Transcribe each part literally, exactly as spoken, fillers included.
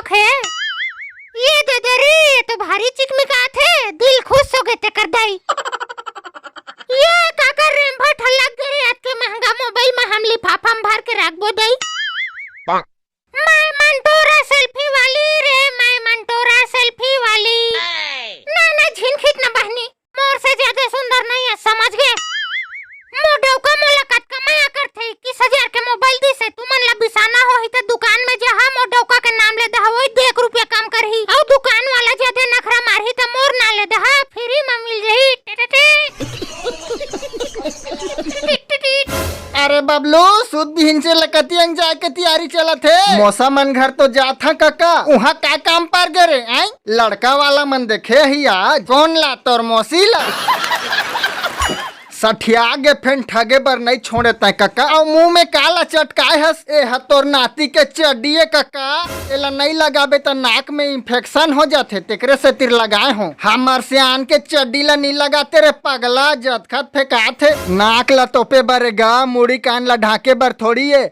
हे। ये दे दे रे, ये तो भारी चिकमिकात हे, दिल खुश हो गे तेकर दाई। ये काकर रेंभा ठल्लक गे रे, अतके महंगा मोबाइल म हम लिफाफा म भर के रखबो दाई। मैं मंटोरा सेल्फी वाली रे, मैं मंटोरा सेल्फी वाली। ना, ना, झिनखित ना बहनी, मोर से ज्यादा सुंदर नहीं है, समझ गे? मोर डौका मोला कतका मया करथे, इक्कीस हजार के मोबाइल दिसे, तुमन ला बिसाना होही त दुकान में जहा, मोर डौका के नाम ले दहा, वही दू एक रुपया कम करही। अउ दुकान वाला ज्यादा नखरा मारही त मोर नाम ले दहा, फ्री में मिल जही। टिटिटिट। टिटिटिट। अरे बबलू, सुध बिहिन से लकतियन जाए के तैयारी चलत हे। मौसा मन घर तो जात हा कका, उहाँ का काम पर गे रे, आय? लड़का वाला मन देखे ही आज। कौन ला, तोर मौसी ला? सठिया गे फेन ठगे बर नइ छोड़े तैं कका। अउ मुंह में का ला चटकाए हस? ए ह तोर नाती के चड्डी ए कका, एला नइ लगाबे त नाक में इन्फेक्शन हो जाथे, तेकरे सेतिर लगाए हों। हमर सियान के चड्डी ला नइ लगाते रे पगला, जतखत फेंकाथे। नाक ला तोपे बर गा, मुड़ी कान ला ढांके बर थोड़ी ए।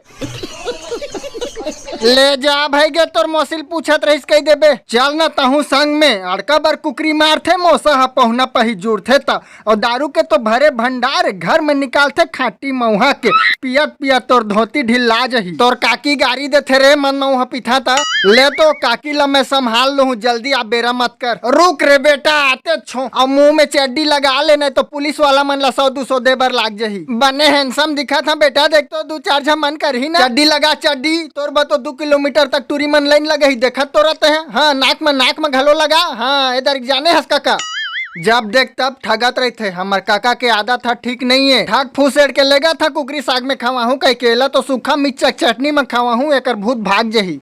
ले जा भाई गे, तोर मौसी ल पूछत रहिस कहि देबे। चल न तहूं संग में, अड़का बर कुकरी मारथे मौसा ह, पहुना पही जुड़थे त। अउ दारू के तो भरे भंडार, घर में निकालथे खांटी मउहा के। पियत पियत तोर धोती ढिल्ला जही। तोर काकी गारी देथे रे, मन मउहा पीथा त। ले तो काकी ल मैं संभाल लूहूं, जल्दी आ, बेरा मत कर। रुक रे बेटा, आते छो। अउ मुंह में चड्डी लगा ले, नहीं तो पुलिस वाला मन ला सौ दू सौ दे बर लाग जही। बने हैंडसम दिखत ह बेटा, देख तो दू चार झन मन करही ना। चड्डी लगा चड्डी, तोर बर तो दू किलोमीटर तक टूरी मन लाइन लगही, देखत तो रहते हैं। हाँ, नाक में, नाक में घलो लगा। हाँ, ए दरिक जाने हस कका। जब देख तब ठगत रहिथे। हमर कका के आदत ह ठीक नइये। ठग फुसेड़ के लेगत ह कुकरी साग में खवाहूं कहिके, एला तो सूखा मिर्चा के चटनी में खवाहूं, एकर भूत भाग जही।